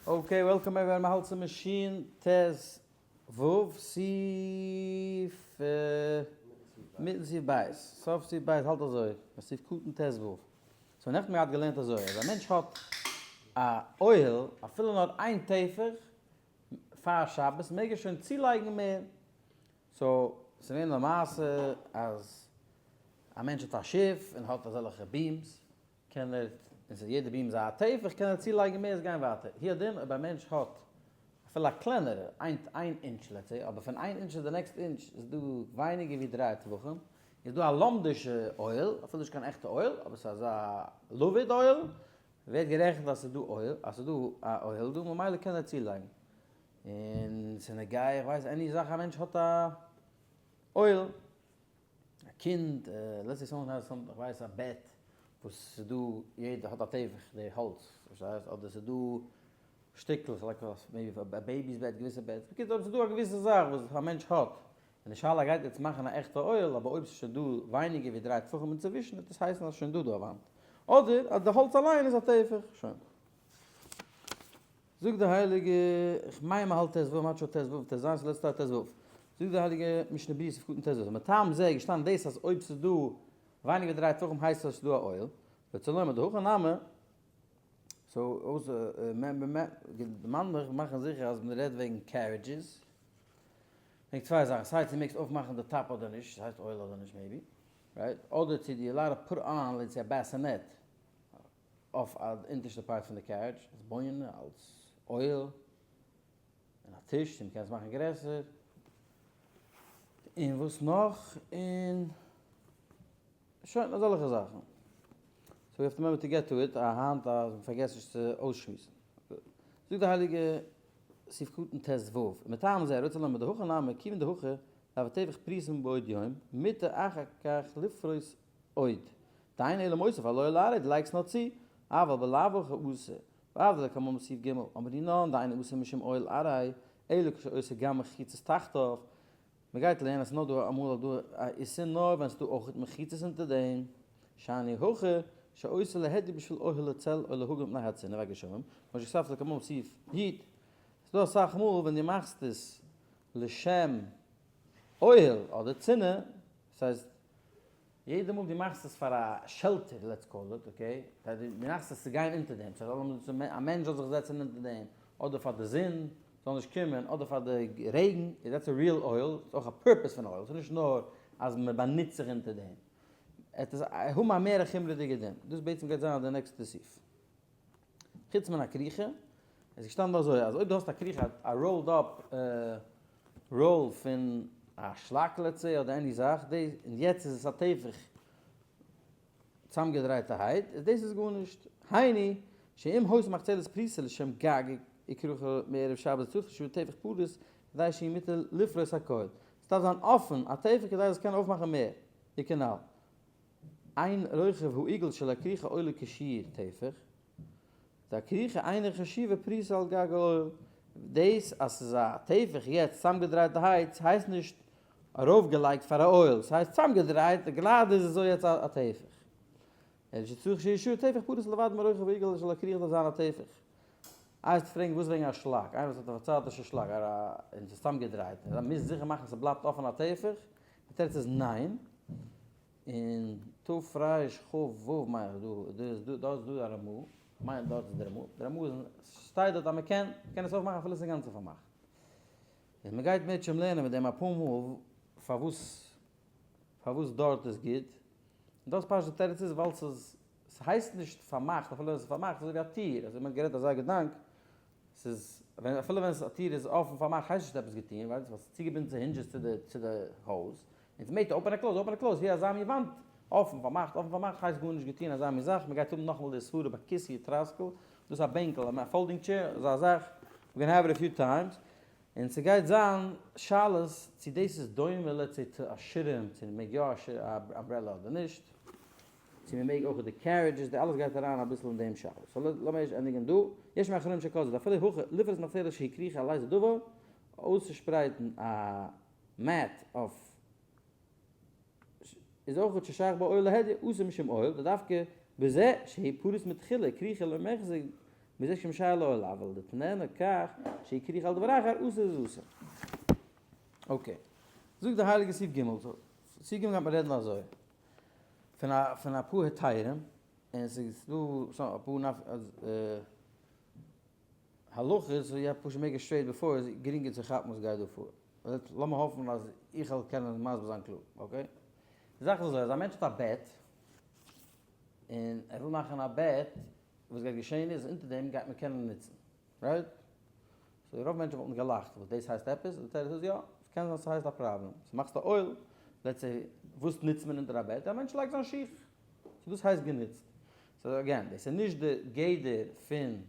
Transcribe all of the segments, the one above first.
Okay, welcome everyone, מ'האלט צו מאשין ט ו, סעיף, מיטן סעיף בית, סוף סעיף בית האלט אזוי, סעיף קטן ט ו. So נעכטן מ'האט געלערנט אזוי, אז א מענטש האט א אוהל, אפילו נאר איין טפח, פאר שבת מעג ער שוין צולייגן מער. So, ס'געווען למעשה אז א מענטש האט א שיף און האט אזעלכע beams, קען ער, און ס'איז יעדע beam איז א טפח, קען ער צולייגן מער, עס גיין ווייטער. הוא הדין אויב א מענטש האט אפילו א קלענערע, איין איין inch let's say, אבער פון איין אינטש צו די next inch איז דא ווייניגער ווי דריי טפחים, איז דא א לומדישע אוהל, אפילו נישט קיין עכטע אוהל, אבער ס'איז אזא לבוד אוהל, ווערט גערעכנט אז ס'איז דא אוהל, אז ס'איז דא א אוהל דא, ממילא קען ער צולייגן. און ס'איז נוגע, איך ווייס any זאך א מענטש האט א אוהל, א קינד, let's say someone has some, איך ווייס א בעט וואס ס'איז דא, יעדער האט א טפח, די האלץ, פארשטייסט? אדער ס'איז דא שטיקלעך, like maybe א baby's בעט, געוויסע בעטס, בקיצור אויב ס'איז דא א געוויסע זאך וואס א מענטש האט, און די שאלה גייט יעצט מאכן א עכטע אוהל, אבער אויב ס'איז שוין דא ווייניגער ווי דריי טפחים אינצווישן וועט עס הייסן אז ס'איז שוין דא דא א וואנט, אדער אז די האלץ אליין איז א טפח, שוין. זאגט די הייליגע, כ'מיין מ'האלט ט ו, מ'האלט שוין ט ו, ט ז, so let's start ט ו. זאגט די הייליגע משנה ברורה סעיף קטן ט ו, מטעם זה איז געשטאנען דאס אז אויב ס'איז דא ווייניגער ווי דריי טפחים הייסט עס אז ס'איז דא א אוהל, רוצה לומר דהכא נמי, so אויס דערמאן מיך מאכן זיכער אז מ'רעדט וועגן carriages, וועגן צוויי זאכן, סיי צו מעגסט אויפמאכן די top אדער נישט, ס'הייסט אוהל אדער נישט maybe, right? אדער צו דו allowed to put on let's say א bassinet אויף א אונטערשטע part פון די carriage, אלס בויען, אלס אוהל, און א טיש צו מ'קען עס מאכן גרעסער, און וואס נאך, און שוין אזעלכע זאכן. So we have to remember to get to it, א היינט אז מ'פארגעסט נישט צו אויסשמועסן. זאגט די הייליגע סעיף קטן ט ו, ומטעם זה רוצה לומר דהכא נמי כיוון דהכא דהוה טפח פרוסה מבעוד יום, מותר אחר כך לפרוס עוד. דאין אלא מוסיף על אוהל ארעי, דו לייגסט נאר צו, אבל בלאו הכי אסור, ועבדי לקמן בסעיף ג', אמרינן דאין אסור משום אוהל ארעי, אלא כשעושה גם מחיצות תחתיו, מ'גייט לערנען אז ס'נאר דא אמאל דא א איסור נאר ווען ס'דא אויכעט מחיצות אונטער דעם, שאני הכא שעושה להדיא בשביל אוהל לצל או להגן מפני הצינה והגשמים, כמו שכתבת לקמן בסעיף י', ס'דא אסאך מאל ווען דו מאכסט עס לשם אוהל אדער צינה, ס'הייסט יעדע מאל דו מאכסט עס פאר א shelter, let's call it, okay, דו מאכסט עס צו גיין אונטער דעם, ס'הייסט א מענטש זאל זיך זעצן אונטער דעם, אדער פאר די זון זאל נישט קומען, אדער פאר די רעגן, איז that's a real אוהל, ס'איז אויך א purpose פון אוהל, ס'איז נישט נאר אז מען באנוצט זיך אונטער דעם. עס איז האבן א מער א חומרה'דיגע דין. דאס בעצם גייט זיין די נעקסטע סעיף. חוץ מן הכריכה, איז געשטאנען דא אזוי, אז אויב דו האסט א כריכה, א rolled up roll פון א שלאק let's say אדער any זאך, דאס, און יעצט איז עס א טפח צאמגעדרייטערהייט, איז דאס איז גארנישט. היינו, שאם היתה מחצלת פרוסה לשם גג וכריכה מערב שבת צריך שיהא טפח פרוס כדי שיהא מותר לפרוס הכל. עס דארף זיין אפען א טפח כדי זאלסט קענען אויפמאכן מער. וכנל. אין רוחב העיגול של הכריכה עולה כשיעור טפח. דהכריכה אינה חשובה פרוסה על גג האוהל, דאס אז ס'איז א טפח יעצט צוזאמגעדרייטערהייט הייסט נישט ארויפגעלייגט פאר א אוהל, ס'הייסט צוזאמגעדרייט, גראדע איז אזוי יעצט א טפח. אלא שצריך שיהא טפח פרוס לבד מרוחב העיגול של הכריכה דארף זיין א טפח. איי וועסטו פרעגן וואס וועגן א שלאק, איינער וואס האט א פארצייטישע שלאק און ס'איז צוזאמגעדרייט, ער מוז זיכער מאכן ס'בלייבט אפען א טפח? די תירוץ איז ניין. אין תרכ"ו מיין איך דא איז דא דארט איז דא א רמ"א, כ'מיין דארט איז די רמ"א, די רמ"א איז שטייט דארט אז מען קען קען עס אויפמאכן אפילו עס איז אינגאנצן פארמאכט. און מען גייט מערטשעם לערנען מיט דעם אפאר מאל פארוואס פארוואס דארט איז גוט, און דאס פשוט'ע תירוץ איז ווייל ס'איז ס'הייסט נישט פארמאכט אפילו עס איז פארמאכט אזוי ווי א טיר, אזוי ווי מען האט גערעדט אזא געדאנק, ס'איז ווען אפילו ווען א טיר איז אפן פארמאכט הייסט נישט עפעס געטון ווייל ס'איז צוגעבינדן צו hinges צו די צו די הויז, און ס'מעג open and close open and close ווי אזא מין וואנט אפן פארמאכט אפן פארמאכט הייסט גארנישט געטון אזא מין זאך, מ'גייט האבן נאכאמאל די סברה ביי כיסוי טראסקל, דאס איז א בענקל א folding chair אזא זאך, we gonna have it a few times, און ס'גייט זיין שאלות צו דאס איז דומה let's say to א שירעם צו מ'מעג יא א umbrella אדער נישט. צו מען מעג אויך די carriages, די אלעס גייט אריין אביסל אין דעם שאלה. So לאמיר ערשט ענדיגן דא. יש מאחרונים שכתבו דאפילו הכא לפרוס מחצלת שהיא כריכה על איזה דבר, אויסצושפרייטן א mat אויף איז אויך ששייך בה אוהל להדיא, אסור משום אוהל, דדווקא בזה שהיא פרוס מתחילה כריכה לא מחזיק. מזה שמשייר לאוהל אבל דתננה כך שהכריך על דבר אחר אסור איז אסור. okay. זאגט די הייליגע סעיף ג' סעיף ג' גייט מען רעדן אזוי. פון א פון אפאר היתרים און ס'איז דא אפאר הלכות so you have פשוט make it straight before איז גרינגער צו כאפן וואס גייט דא פאר. לאמיר האפן אז איך וועל קענען מסביר זיין קלאר. okay? די זאך איז אזוי אז א מענטש האט א בעט און ער וויל מאכן א בעט וואס גייט געשען איז אונטער דעם גייט מען קענען נוצן. right? so רוב מענטשן וואלטן געלאכט וואס דאס הייסט עפעס? די תירוץ איז יא, ס'קען זיין ס'הייסט א פראבלעם. so מאכסט א אוהל, let's say וואס נוצט מען אונטער א בעט? א מענטש לייגט זיין שיך. so דאס הייסט גענוצט. so again, דאס איז נישט די גדר פון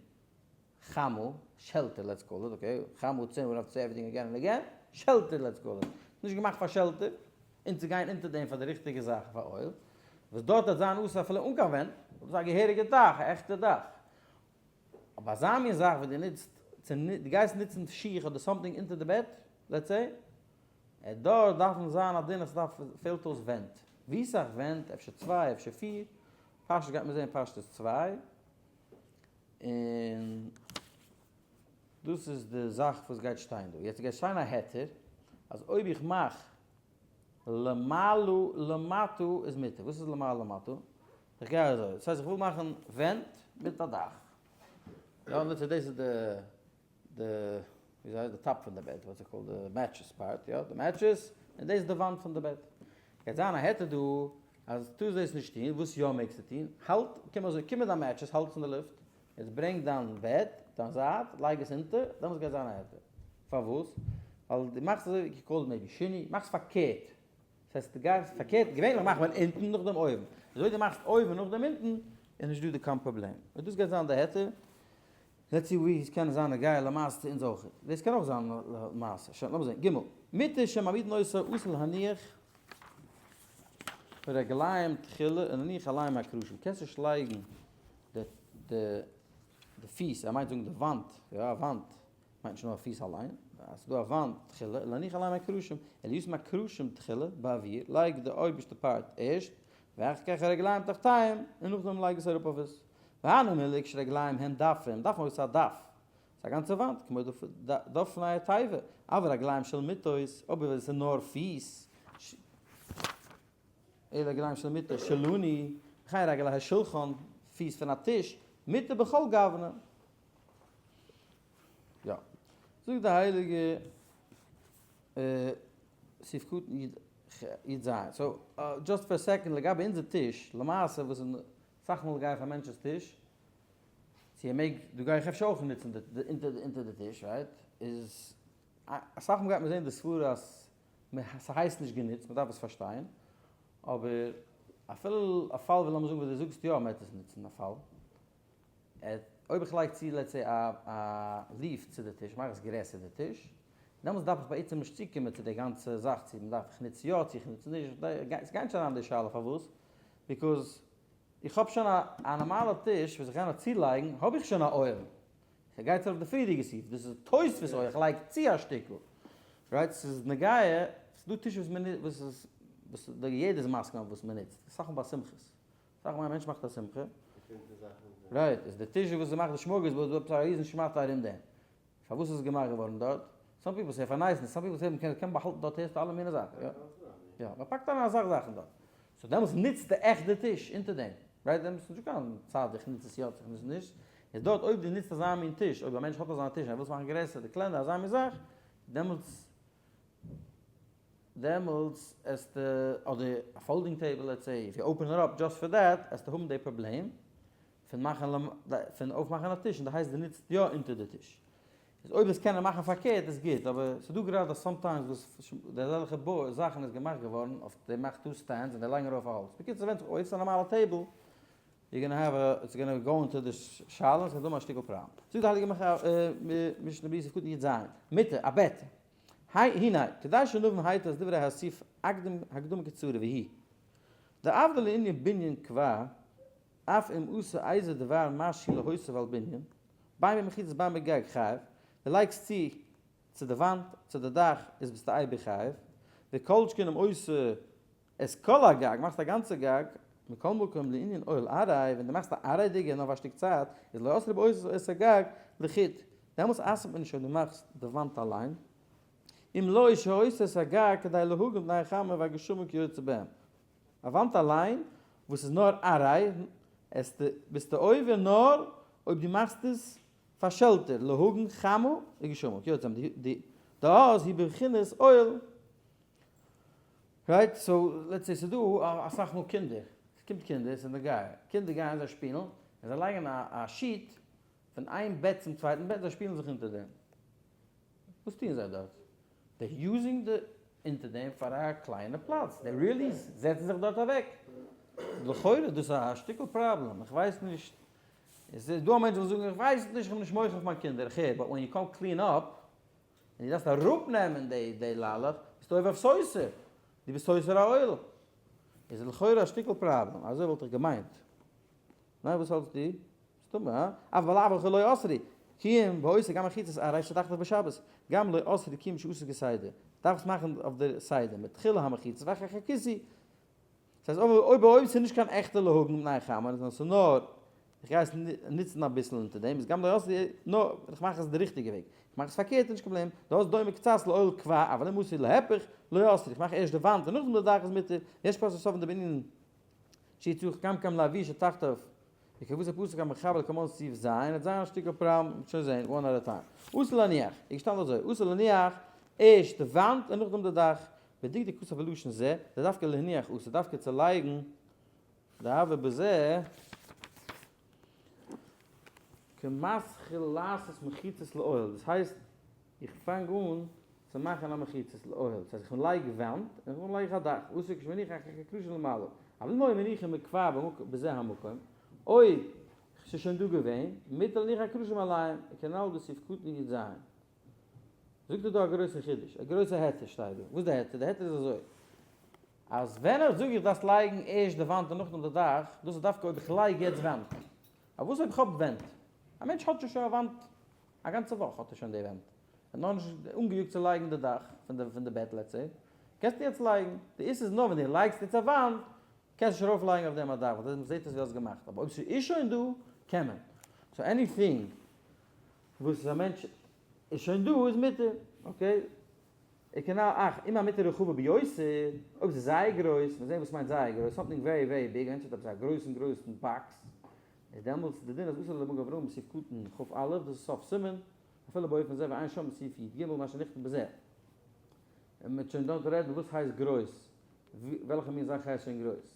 חמה, shelter let's call it, okay, חמה צום we have to say everything again and again, shelter let's call it. נישט געמאכט פאר shelter, און צו גיין אונטער דעם פאר די ריכטיגע זאך פאר אוהל, וואס דארט וועט זיין אסור אפילו אן קיין ווענט, דאס איז א געהעריגע דאך, א עכטע דאך. אבער אזא מין זאך וואס דו נוצט צו דו גייסט נוצן שיך אדער something אונטער די בעט, let's say, דארט דארף מען זיין א דין אז ס'דארף פעלט אויס ווענט. ווי סאך ווענט? אפשר צוויי אפשר פיר, פשטות גייט מען זעהן פשטות צוויי, און דאס איז די זאך וואס גייט שטיין דא. יעצט גייט שטיין א היתר אז אויב איך מאך למעלה למטה איז מותר. וואס איז למעלה למטה? איך גיי אזוי, דאס הייסט איך וויל מאכן ווענט מיט א דאך. יא, let's say דאס איז די די ווי הייסט די top פון די בעט, what's it called, די mattress part, יא, די mattress, און דאס איז די וואנט פון די בעט. גייט זיין א היתר דא אז טארסט דאס נישט טון, וואס יא מעגסטו טון? האלט, קום אזוי, קום מיט דיין mattress, האלט עס אין די לופט, יעצט ברענג דיין בעט, דיין זייט, לייג עס אונטער, דעמאלטס גייט זיין א היתר. פארוואס? ווייל דו מאכסט אזוי, you call it maybe שינוי, מאכסט פארקערט. דאס הייסט דו גייסט פארקערט, געווענליך מאכט מען אונטן נאכדעם אויבן, אזוי דו מאכסט אויבן נאכדעם אונטן איז נישט דא די קיין פראבלעם, און דאס גייט זיין די היתר, let's see ווי עס קען זיין נוגע למעשה צו אונז אויך, דאס קען אויך זיין למעשה, שוין לאמיר זען, ג. מיטה שמעמידין אותה אסור להניח רגליים תחילה ולהניח עליהם הקרשים, קענסט נישט לייגן די די פיס, ער מיינט זאגן די וואנט, יא א וואנט, מיינט נישט נאר א פיס אליין, אז ס'איז דא א וואנט תחילה, להניח עליהם הקרשים, אלא ישים הקרשים תחילה באוויר, לייג די אויבערשטע part ערשט, ואחר כך הרגליים תחתיהם, און נאכדעם לייג עס אראפ אויף עס. והני מילי כשרגליים הם דפים, דף אויב ס'איז א דף, ס'איז א גאנצע וואנט, כמו דפני התיבה, אבל רגליים של מיטות, אבער ווען ס'איז נאר פיס, אלא רגליים של מיטה שלנו, וכן רגלי השולחן, פיס פון א טיש, מותר בכל גוונא. יא. זאגט די הייליגע סעיף קטן י ז. so, just for a second, לגבי אונזער טיש, למעשה וואס איז אסאך מאל גיי איך א מענטש'ס טיש, צו ער מעג, דא גיי איך אפשר אויך נוצן די אונטער די טיש, right? איז אסאך מאל גייט מען זען די סברה אז ס'הייסט נישט גענוצט, מ'דארף עס פארשטיין, אבער אפילו א פאל ווי לאמיר זאגן וואס דו זאגסט יא מ'העט עס נוצן א פאל, אויב איך לייג צו let's say א leaf צו די טיש, מאך עס גרעסער די טיש, דעמאלטס דארף איך בעצם נישט צוקומען צו די גאנצע זאך צו מ'דארף איך נוץ יא צו איך נוץ נישט, ס'גייט נישט אריין די שאלה פארוואס, because איך האב שוין א נארמאלע טיש וואס איך גיי נאר צולייגן האב איך שוין א אוהל, ס'גייט ארויף די פריערדיגע סעיף, דאס איז תוספות אוהל, איך לייג צו א שטיקל, right? ס'איז נוגע, ס'איז דא טיש וואס מ'נוצט וואס איז וואס יעדער איז מסכים אויף וואס מ'נוצט, אסאך מאל ביי שמחות, אסאך מאל א מענטש מאכט א שמחה, right, איז די טיש וואס מ'מאכט די smorgasbord איז דא עפעס א ריזן שמאטע ארום דעם, פארוואס איז עס געמאכט געווארן דארט? some people say פאר niceness, some people say מ'קען באהאלטן דארט הערסטו אלע מיני זאכן, יא? יא, מ'פאקט אריין אסאך זאכן דארט. so דעמאלטס נוצט די עכט די טיש אונטער דעם, right? דעמאלטס איז נישטא קיין צד איך נוץ עס יא צו איך נוץ עס נישט, איז דארט אויב דו נוצט אזא מין טיש, אויב א מענטש האט אזא טיש און ער וויל עס מאכן גרעסער אדער קלענער אזא מין זאך, דעמאלטס דעמאלטס עסטו, אדער א folding table let's say, if you open it up just for that, עסטו האבן די פראבלעם פון מאכן פון אויפמאכן א טיש און די הייסט די נוצט יא אונטער די טיש. איז אויב עס קענען מאכן פארקערט איז גוט אבער ס'איז דא גראדע sometimes וואס די אזעלכע זאכן איז געמאכט געווארן אויף די מאכט דא stands און די לייגן ארויף א האלץ. בקיצור ס'ווענדט זיך אויב ס'איז א נארמאלע table you're gonna have a it's gonna go into די שאלה און ס'גייט האבן א שטיקל פראבלעם. זאגט די הייליגע משנה ברורה סעיף קטן י ז, מיטה, א בעט, הנה, כדי שנבין היטב את דברי הסעיף אקדים הקדמה קצרה והיא דעבדא לענין בנין כבר אף אם עשה איזה דבר משהו להוסיף על בנין, בין במחיצות בין בגג חייב, דו לייגסט צו צו די וואנט, צו די דאך, איז ביסטו אייביג חייב, וכל שכן אם עושה את כל הגג, מאכסט א גאנצע גג. מכל מקום לענין אוהל עראי, ווען דו מאכסט א עראי'דיגע נאר פאר א שטיק צייט, איז לא אסרו בעושה את הגג לחוד, דעמאלטס אסר'ט מען נישט אויב דו מאכסט די וואנט אליין, אם לא שעושה את הגג כדי להגן מפני החמה והגשמים כיוצא בהם. א וואנט אליין וואס איז נאר עראי, ביסטו עובר נאר אויב דו מאכסט עס פאר shelter, להגן חמה וגשמים כיוצא בהם, די דאז היא בבחינת אוהל. right, so let's say ס'איז דא אסאך מאל קינדער, ס'קומט קינדער, ס'איז נוגע, קינדער גייען זיי שפילן, און זיי לייגן א sheet פון איין בעט צום צווייטן בעט, זיי שפילן זיך אונטער דעם. וואס טוען זיי דארט? they using די אונטער דעם פאר א קליינע פלאץ, they really זעצן זיך דארט אוועק. לכאורה דאס איז א שטיקל פראבלעם, איך ווייס נישט, עס איז דא א מענטש וואס זאגן איך ווייס נישט, איך בין נישט מוחה אויף מיין קינדער, איך הער, but when you come clean up, און דו דארפסט אראפנעמען די די ליילעך, ביסטו עובר אויף סותר, דו ביסט סותר א אוהל. איז לכאורה א שטיקל פראבלעם, אזוי וואלט איך געמיינט. ניין וואס האלטסטו? מסתמא, הא? אף בלאו הכי לא אסרי, כי אם בעושה גם מחיצות עראי שתחתיו בשבת, גם לא אסרי כי אם שעושה כסדר. דארפסט מאכן אויף די סדר, מתחילה המחיצות ואחר כך הכיסוי. דאס הייסט אויב אויב ס'איז נישט קיין עכטע להגן מפני החמה, נאר ס'איז נאר איך גיי עס נוצן אביסל אונטער דעם, איז גם לא אסרי, נאר איך מאך עס די ריכטיגע וועג. איך מאך עס פארקערט איז נישט קיין פראבלעם, דאס דומה קצת לאוהל קבע, אבל אם עשוי להיפך, לא אסרי, איך מאך ערשט די וואנט און נאכדעם די דאך איז מותר, יש פוסקים סוברים דבענין שיצריך גם כן להביא שתחתיו, וכבוד הפסוק המחבר כמון סעיף ז', וועט זיין א שטיקל פראבלעם, מ'וועט שוין זעהן, one at a time. אסור להניח, איז געשטאנען אזוי, אסור להניח ערשט די וואנט און נאכדעם די דאך, בדקדוק כתב בלשון זה, זה דווקא להניח אסור, דווקא צו לייגן דהוה בזה כמתחיל לעשות מחיצות לאוהל, דאס הייסט איך פאנג אן צו מאכן א מחיצות לאוהל, דאס הייסט איך לייג וואנט און נאכדעם לייג איך א דאך, אסור כשמניח אחר כך קרשים למעלה, אבל אם היו מניחים מקבע בזה המקום, אויב ס'איז שוין דא געווען, מותר להניח הקרשים עליהם, וכנל בסעיף קטן י ז. זאגט ער דא א גרויסע חידוש, א גרויסע היתר שטייט דא, וואס איז די היתר? די היתר איז אזוי, אז ווען איך זאג איך דארפסט לייגן ערשט די וואנט און נאכדעם די דאך, דאס איז דווקא אויב איך לייג יעצט ווענט. אבער וואס אויב איך האב ווענט? א מענטש האט שוין א וואנט, א גאנצע וואך האט ער שוין די ווענט, ער האט נאכנישט אנגעיאגט צו לייגן די דאך פון די פון די בעט let's say, קענסטו יעצט לייגן, די איסור איז נאר ווען דו לייגסט יעצט א וואנט, קענסט נישט ארויף לייגן אויף דעם א דאך, ווייל דאס זעט אויס ווי האסט געמאכט, אבער אויב ס'איז שוין דא, קען מען. so anything וואס א מענטש איז שוין דא איז מותר, okay? וכנל אך אם המיטה רחבה ביותר, אויב ס'איז זייער גרויס, מיר זעהן וואס מיינט זייער גרויס, something very very big, א מענטש האט עפעס א גרויסן גרויסן box, איז דעמאלטס די דין אז אסור למגן אברהם בסעיף קטן כ א, דאס איז סוף סימן, אפילו באופן זה ועיין שם בסעיף י ג מה שנכתב בזה. און מ'וועט שוין דארט רעדן וואס הייסט גרויס, וועלכע מין זאך הייסט שוין גרויס.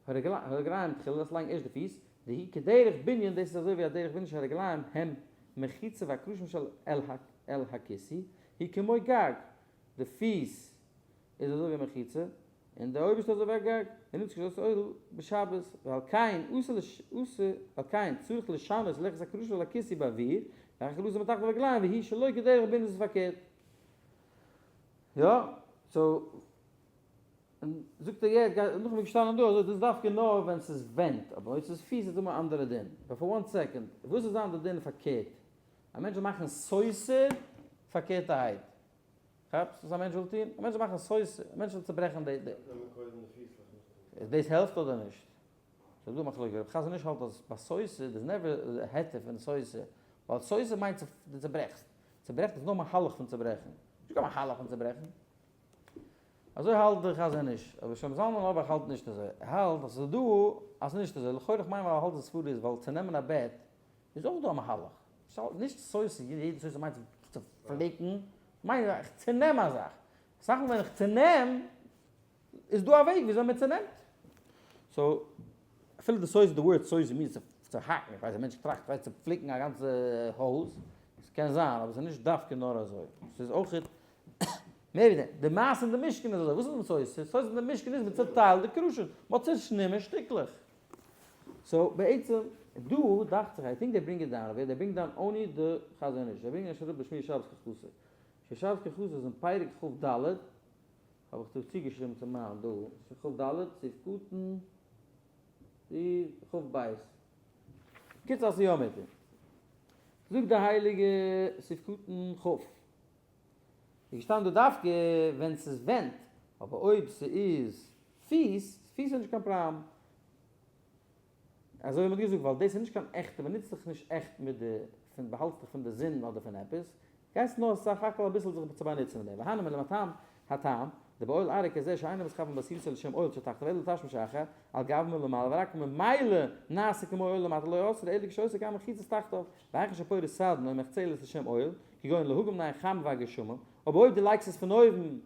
הרגליים תחילה, דארפסט לייגן ערשט די פיס, דהיא כדרך בנין, דאס איז אזוי ווי א דרך בנין שהרגליים הם מחיצה והקרשים של אל הכיסוי, היא כמו גג, די פיס איז אזוי ווי מחיצה, און די אויבערשטע אזוי ווי א גג, ונמצא כשעושה אוהל בשבת, ועל כן עושה ועל כן צריך לשנות ללכת הקרשים אל הכיסוי באוויר, ואחר כך לשים מתחת לרגליים והיא שלא כדרך בנין איז פארקערט. יא, so און זאגט ער יעצט גייט נאכדעם איז געשטאנען דא אזוי דאס דווקא נאר ווען ס'איז ווענט אבער אויב ס'איז פיס איז דא א אנדערע דין but for one second וואס איז זיין די דין פארקערט א מענטש זאל מאכן סותר פארקערטערהייט כאפסט וואס א מענטש וויל טון א מענטש זאל מאכן סותר א מענטש זאל צוברעכן די די איז דאס העלפט אדער נישט? ס'איז דא מחלוקת רב חזון איש האלט אז ביי סותר דאס never היתר פון סותר ווייל סותר מיינט דו צוברעכסט צוברעכט איז נאר מהלך פון צוברעכן נישט קיין מהלך פון צוברעכן. אזוי האלט דער חזון איש, אבער שלמה זלמן אויערבאך האלט נישט אזוי, ער האלט אז ס'איז דא אז ס'איז נישט אזוי, לכאורה איך מיין ווייל ער האלט די סברא איז ווייל צו נעמען א בעט איז אויך דא א מהלך, נישט סותר, יעדע סותר מיינט צו פליקן, מיין איך צונעם א זאך, אסאך מאל ווען איך צונעם איז דא א וועג וויאזוי מען צונעמט, so אפילו די סותר, די ווארט סותר מיינט צו האקן, איך ווייס א מענטש טראכט כ'ווייס צו פליקן א גאנצע הויז, ס'קען זיין אבער ס'איז נישט דווקא נאר אזוי, ס'איז אויך מער ווי דעם, די מעשה אין די משכן איז אזוי, וואס איז מיט סותר? סותר אין די משכן איז מען צעטיילט די קרשים, מען האט צעשנימען שטיקלעך. so בעצם דא דאכט זיך, I think they bring it down, אבער they bring down only די חזון איש, זיי ברענגען נישט אראפ די שמירת שבת כהלכתה. שמירת שבת כהלכתה איז אין פרק כ ד, האב איך דא צוגעשריבן צו מיין דא, ס'איז כ ד, סעיף קטן, כ ב. קיצור אז ס'איז יא מותר. זאגט די הייליגע סעיף קטן כ. איז געשטאנען דא דווקא ווען ס'איז ווענט, אבער אויב ס'איז פיס, פיס איז נישט קיין פראבלעם. אזוי ווי מ'האט געזאגט, ווייל דאס איז נישט קיין עכטע, מ'נוצט זיך נישט עכט מיט די, פון באהאלטסט דיך פון די זון אדער פון עפעס, גייסט נאר סך הכל אביסל זיך צו באנוצן מיט דעם, והני מילי מטעם הטעם, דבאוהל עראי כזה שאינו מתכוון בעשייתו לשם אוהל שתחתיו אלא לתשמיש אחר, על גב מלמעלה ורק ממילא נעשה כמו אוהל למטה לא אסרו אלא כשעושה גם מחיצות תחתיו, והיכן שפורס סדן או מחצלת לשם אוהל, כגון להגן מפני החמה והגשמים, אבער אויב דו לייגסט עס פון אויבן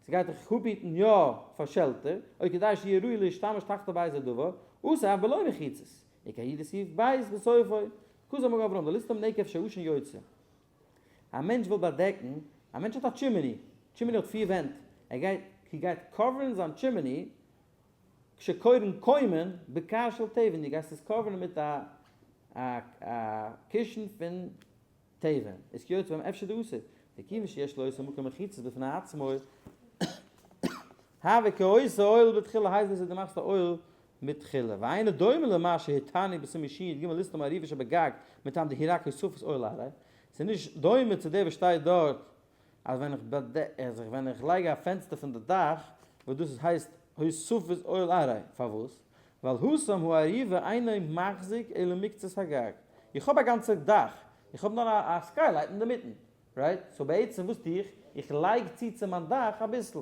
ס'גייט דיך אפהיטן יא פאר shelter, או כדי שיהיה ראוי להשתמש תחתיו באיזה דבר, אסור אף בלא מחיצות, וכהאי דסעיף ב' בסופו, כתב המגן אברהם, דלסתום נקב שעשן יוצא. א מענטש וויל באדעקן, א מענטש האט א chimney, chimney האט פיר ווענט, ער גייט ער גייט cover ן זיין chimney, כשקורין קוימען בכר של תבן, דו גייסט עס cover ן מיט א א א קישן פון תבן, איז כיוצא בהם אפשר דאסור, דכיוון שיש לאותו מקום מחיצות בפני עצמו, הוה כעושה אוהל בתחילה הייסט דאס אז דו מאכסט א אוהל מתחילה, ואינו דומה למה שהתרנו בסימן שי"ג לסתום אריבה שבגג מטעם דהיא רק הוספת אוהל עראי, ס'איז נישט דומה צו דער וואס שטייט דארט אז ווען איך אז ווען איך לייג א פענסטער פון די דאך וואס דאס איז הייסט הוספת אוהל עראי, פארוואס? ווייל התם האריבה אינו מחזיק אלא מקצת הגג, איך האב א גאנצע דאך, איך האב נאר א skylight אינדערמיטן, right? So בעצם וואס טו איך? איך לייג צו צו מיין דאך אביסל.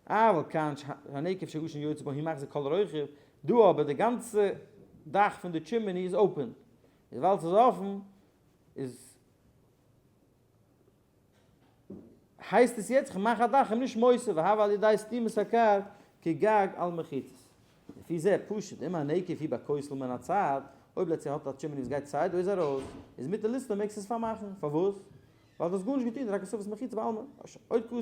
אבל כאן שהנקב שעשן יוצא בו הוא מחזיק כל רוחב, דא אבער די גאנצע דאך פון די chimney איז open, איז ווייל ס'איז אפן איז הייסט עס יעצט כ'מאך א דאך און נישט מוסיף והוה על ידי סתימת הכר כגג על מחיצות. לפי זה פשוט אם הנקב הוא בכותל מן הצד, אויב let's say האט א chimney וואס גייט sideways ארויס, איז מותר לסתום מעגסט עס פארמאכן, פארוואס? ווייל דו האסט גארנישט געטון רק הוספת מחיצה בעלמא. עוד כתוב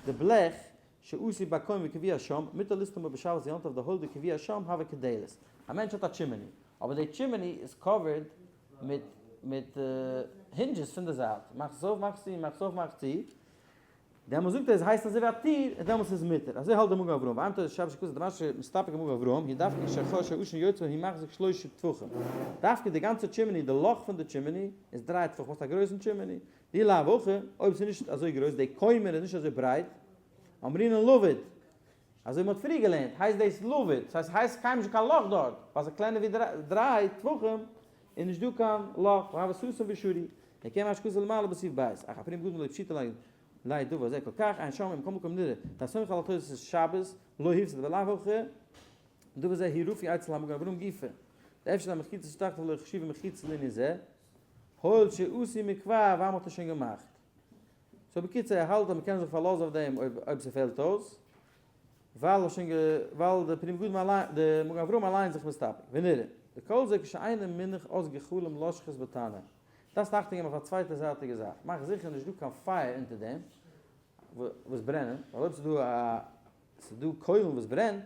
די בלעך שעשוי בקומה וקבוע שם, מותר לסתומו בשבת ויום טוב דהואיל דקבוע שם הוה כדלת. א מענטש האט א chimney, אבער די chimney איז covered מיט מיט hinges פון די זייט, מאך עס אויף מאך צו, מאך עס אויף מאך צו, דעמאלס זאגט ער עס הייסט אזוי ווי א טיר, און דעמאלס איז מותר, אזוי האלט די מגן אברהם, ועיין תוס' שבת שכתב דמה שמסתפק המגן אברהם, היא דווקא כשחור שעשן יוצא והיא מחזיק שלושה טפחים, דווקא די גאנצע chimney, די לאך פון די chimney, איז דריי טפחים, האסט א גרויסן chimney, דאי לאו הכי, אויב ס'איז נישט אזוי גרויס, די קוימען איז נישט אזוי ברייט, אמרינן לבוד, אזוי ווי מ'האט פריער געלערנט, הייסט דאס לבוד, ס'הייסט ס'הייסט קיינמאל נישט קיין לאך דארט, ווייל ס'איז קלענער ווי דריי טפחים איז נישט דא קיין לאך, והוה סתום ושרי, וכן מה שכתוב למעלה בסעיף ב', אך הפרי מגדים לא פשיטא ליה ליה דבר זה כל כך, עיין שם ומכל מקום נראה, דהסומך על התוס' שבת לא הפסיד בלאו הכי, דבר זה הוא רפוי אצל המגן אברהם גופא, דאפשר דהמחיצה שתחתיו לא חשיבה מחיצה לענין זה, הואיל שעשוי מכבר ווייל מ'האט עס שוין געמאכט. So בקיצור ער האלט אז מ'קען זיך פארלאזן אויף דעם אויב אויב ס'פעלט אויס, ווייל שוין גע ווייל די פרי מגדים אליין די מגן אברהם אליין זיך מסתפק. ונראה. וכל זה כשאינו מונח אז גחלים לשחת בתנור. דארפסט אכטונג געבן אויף א צווייטע זייטיגע זאך. מאך זיכער נישט דא קיין פייער אונטער דעם וואס ברענען, ווייל אויב ס'דא א ס'דא קוילן וואס ברענט,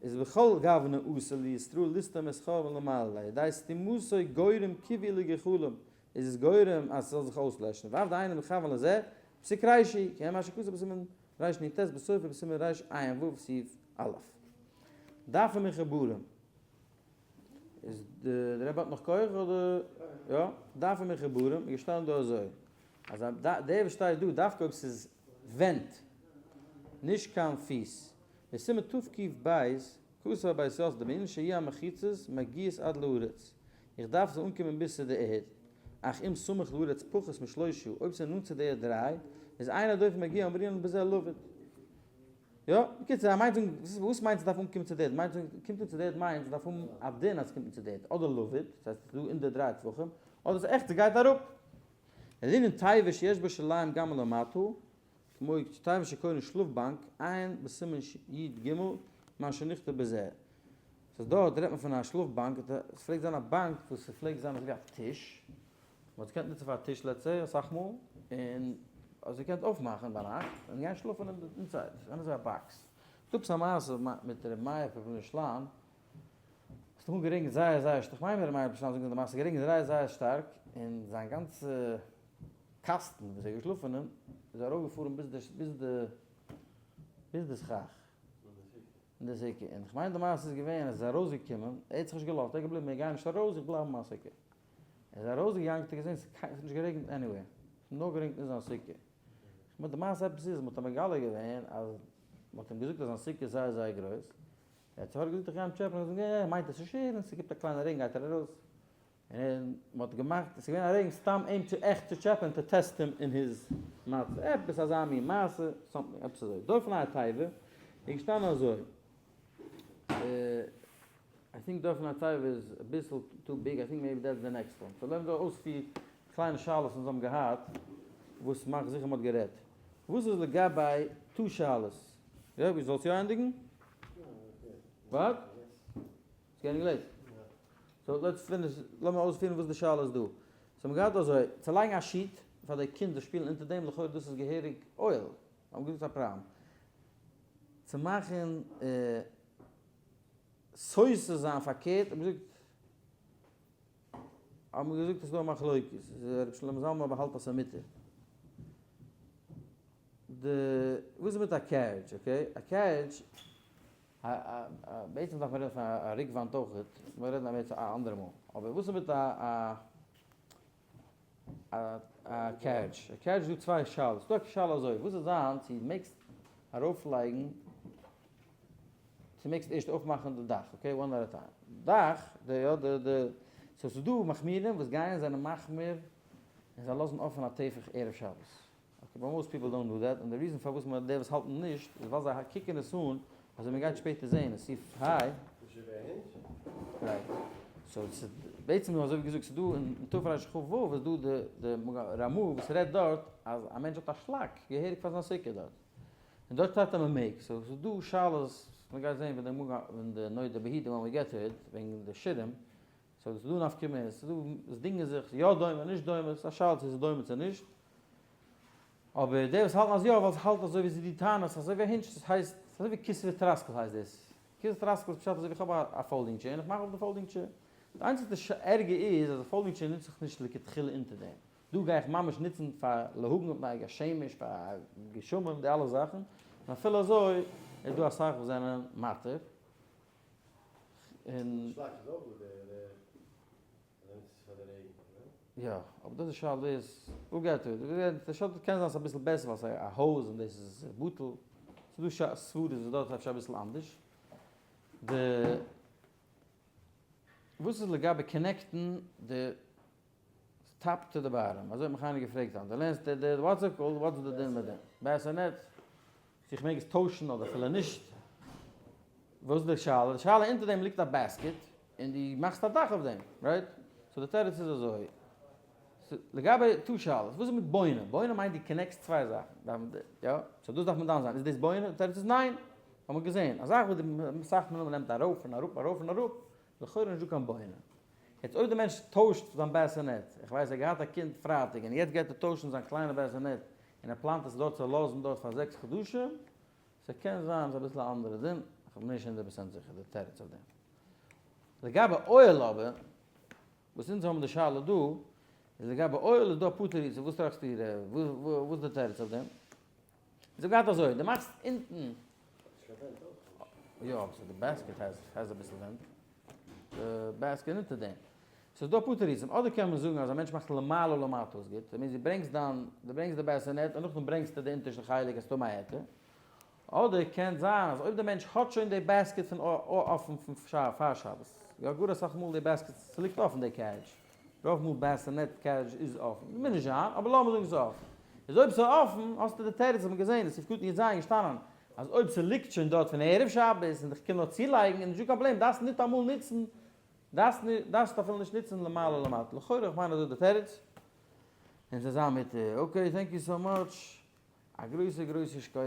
איז בכל גוונא אסור לישראל לסתום את חור מלמעלה, על ידי סתימתו גורם כיבוי לגחלים, איז עס גורם אז ס'זאל זיך אויסלעשן, ואף דאינו מכוון לזה, פסיק רישי, כעין מה שכתוב בסימן רנ"ט בסופו בסימן רע"ו סעיף א'. דף המחוברים. איז די רבי האט נאך כח אדער יא? דף המחוברים איז געשטאנען דא אזוי, אז דער וואס שטייט דא דווקא אויב ס'איז ווענט, נישט קיין פיס, בסימן תק"ב, כתב הבית יוסף דבענין שיהיו המחיצות מגיעות עד לארץ, איך דארף זאל אנקומען ביז צו די ערד, אך אם סמוך לארץ פחות משלושה, אויב ס'איז נאנט צו די ערד דריי, איז אין הדופן מגיע אמרינן בזה לבוד. יא, בקיצור, ער מיינט זאגן, וואס מיינט ס'דארף אנקומען צו די ערד? מיינט זאגן, קומט אן צו די ערד מיינט ס'דארף האבן א דין אז ס'קומט אן צו די ערד, אדער לבוד, דאס הייסט ס'איז דא אין די דריי טפחים, אדער ס'איז עכט ס'גייט אראפ. לענין תיבה שיש בה שוליים גם מלמטה, כמו תיבה שקורין שלאף באנק, עיין בסימן י"ג מה שנכתב בזה. סאיז דארט רעדט מען פון א שלאף באנק, עס פלעגט זיין א באנק וואס ס'פלעגט זיין אזויווי א טיש, מ'האט עס געקענט נוצן פאר א טיש let's say אסאך מאל, און האסט געקענט אויפמאכן ביינאכט און גיין שלאפן אין די inside, ס'איז געווען אזוי א box. ס'דא עפעס א מעשה מיט ר' מאיר פרעמישלאן, ס'האט אמאל גערעגנט זייער זייער שטארק, כ'מיין ר' מאיר פרעמישלאן זאגט די מעשה, גערעגנט זייער זייער שטארק, און זיין גאנצע קאסטן וואס ער איז געשלאפן אין איז ארויפגעפארן ביז די ביז די ביז די סכך אין די סוכה, און כ'מיין די מעשה איז געווען אז ער איז ארויסגעקומען, ער האט זיך נישט געלאזט, ער איז געבליבן איך גיי נישט ארויס איך בלייב אין מיין סוכה, ער איז ארויסגעגאנגען האט ער געזען ס'איז נישט גערעגנט anyway, ס'איז נאר גערעגנט אין זיין סוכה, כ'מיין די מעשה עפעס איז מ'האט אים מגלה געווען אז מ'האט אים געזאגט אז זיין סוכה איז זייער זייער גרויס. יצר הרע געזאגט איך גיי אים טשעפען, ער זאגט ער מיינט עס נישט ערנסט, ס'גיבט א קליינע רעגן גייט ער ארויס, און מ'האט געמאכט, עס איז געווען א רעגן סתם אים צו עכט צו טשעפען to test אים אין his מצב, עפעס אזא מין מעשה, something עפעס אזוי, דופן התיבה איז געשטאנען אזוי, I think דופן התיבה איז אביסל too big, I think maybe that's the next one, so לאמיר דא אויספירן קליינע שאלות וואס אונז האבן געהאט, וואס מאכט זיכער מ'האט גערעדט. וואס איז לגבי two שאלות? יא, ווי זאלסט יא ענדיגן? What? It's getting late. So let's finish, לאמיר אויספירן וואס די שאלה איז דא. So מ'האט געהאט אזוי, צו לייגן א sheet פאר די קינדער שפילן אונטער דעם, לכאורה דאס איז געהעריג אוהל, האבן געזאגט א פראבלעם. צו מאכן סותר זיין פארקערט, האט מען געזאגט, האט מען געזאגט עס איז דא א מחלוקת, רבי שלמה זלמן אבער האלט אז ס'איז מותר. די, וואס איז מיט א carriage, okay? א carriage, בעצם דארף מען רעדן פון א רוקוואנט אויכעט, מיר רעדן אבער א אנדערע מאל, אבער וואס איז מיט א א carriage? א carriage איז דא צוויי שאלות, ס'דא א שאלה אזוי, וואס איז זיין צו מעגסט ארויפלייגן, צו מעגסט ערשט אויפמאכן די דאך, okay one at a time, דאך, די יא די די, so ס'איז דא מחמירים וואס גייען זענען מחמיר און זיי לאזן אפען א טפח ערב שבת, okay but most people don't do that, און די reason פארוואס מען די וואס האלטן נישט איז ווייל זיי קוקן עס אן אזוי מען גייט שפעטער זעהן עס איז היי. Right. So ס'איז בעצם אזוי ווי געזאגט ס'איז דא אין תרכ"ו איז דא די די רמ"א וואס רעדט דארט אז א מענטש האט א שלאק געהעריג פאר זיין סוכה דארט. און דארט שטייט אז מען מעג. So ס'איז דא שאלות מען גייט זעהן ווען די מגא ווען די נודע ביהודה ווען we get to it וועגן די שירעם. So ס'איז דא נפקא מינה ס'איז דא וואס דינגען זיך יא דומה נישט דומה ס'איז א שאלה צו ס'איז דומה צו נישט. אבער די וואס האלטן אז יא ווייל זיי האלטן אזוי ווי זי די טענות אזוי ווי א hinge דאס הייסט אזוי ווי כסא וטרסקל הייסט דאס כסא וטרסקל איז פשט אזוי ווי איך האב א folding chair און איך מאך אויף די folding chair די איינציגסטע ערגער איז אז א folding chair נוץ איך נישט לכתחילה אונטער דעם דא גיי איך ממש נוצן פאר להגן מפני השמש פאר גשמים די אלע זאכן און אפילו אזוי איז דא אסאך וואס זענען מתיר און. שלאק איז אויך דא דער. יא, אבער דאס די שאלה איז, וואו גייט ער? די שאלה קען זיין ס'איז אביסל בעסער ווייל ס'איז א הויז און דאס איז בטל. ס'איז דא סברות וואס דארט איז אפשר אביסל אנדערש. די וואס איז לגבי connect ן די top to די bottom? אזוי האט מיך איינער געפרעגט היינט. דו לערנסט די what's it called? What's די דין מיט דעם? Bassinet? צו איך מעג עס טוישן אדער אפילו נישט. וואס איז די שאלה? די שאלה אונטער דעם ליגט א basket און דו מאכסט א דאך אויף דעם, right? So די תירוץ איז אזוי, לגבי two שאלות, וואס איז מיט בונה? בונה מיינט דו connect סט צוויי זאכן, יא? So דאס דארף מען דן זיין, איז דאס בונה? די תירוץ איז ניין! האבן מיר געזען, א זאך וואס די אסאך מאל מ'נעמט ארויף און אראפ ארויף און אראפ, לכאורה נישט דא קיין בונה. יעצט אויב די מענטש טוישט זיין bassinet, איך ווייס ער האט געהאט א קינד פרייטאג און יעצט גייט ער טוישן זיין קליינע bassinet און ער פלאנט עס דארט צו לאזן דארט פאר זעקס חדשים, ס'קען זיין ס'איז אביסל א אנדערע דין, כ'בין נישט הונדערט פראצענט זיכער די תירוץ אויף דעם. לגבי אוהל אבער, וואס אונז האבן די שאלה דא, איז לגבי אוהל איז דא אפאר תירוצים, וואס טראכסטו ר', וואס איז די תירוץ אויף דעם? אונז האבן געהאט אזוי, דו מאכסט אונטן. נישט קיין ווענט אויך נישט. יא, אבער ס'איז די basket הייסט אביסל ווענט. די basket אונטער דעם. ס'איז דא אפאר תירוצים, אדער קען מען זאגן אז א מענטש מאכט למעלה למטה איז גוט, דאס מיינט דו ברענגסט דיין, דו ברענגסט די bassinet און נאכדעם ברענגסטו די אונטערשטע חלק אז טמא היתר, אדער קען זיין אז אויב די מענטש האט שוין די basket פון אפן פון פאר שבת, יא גאר אסאך מאל די baskets ס'ליגט אפן די carriage, רוב מאל bassinet carriage איז אפן, מוז נישט זיין, אבער לאמיר זאגן ס'איז אפן, איז אויב ס'איז אפן האסטו די תירוץ האט מען געזען, סעיף קטן י"ז געשטאנען אז אויב ס'ליגט שוין דארט פון ערב שבת און איך קען נאר צולייגן איז נישטא קיין פראבלעם דארפסט ניטאמאל נוצן דארפסט דארפסט אפילו נישט נוצן למעלה למטה, לכאורה איך מיין אזוי די תירוץ, און ס'זאל זיין מיט okay thank you so much, א גרויסע גרויסע שכוח.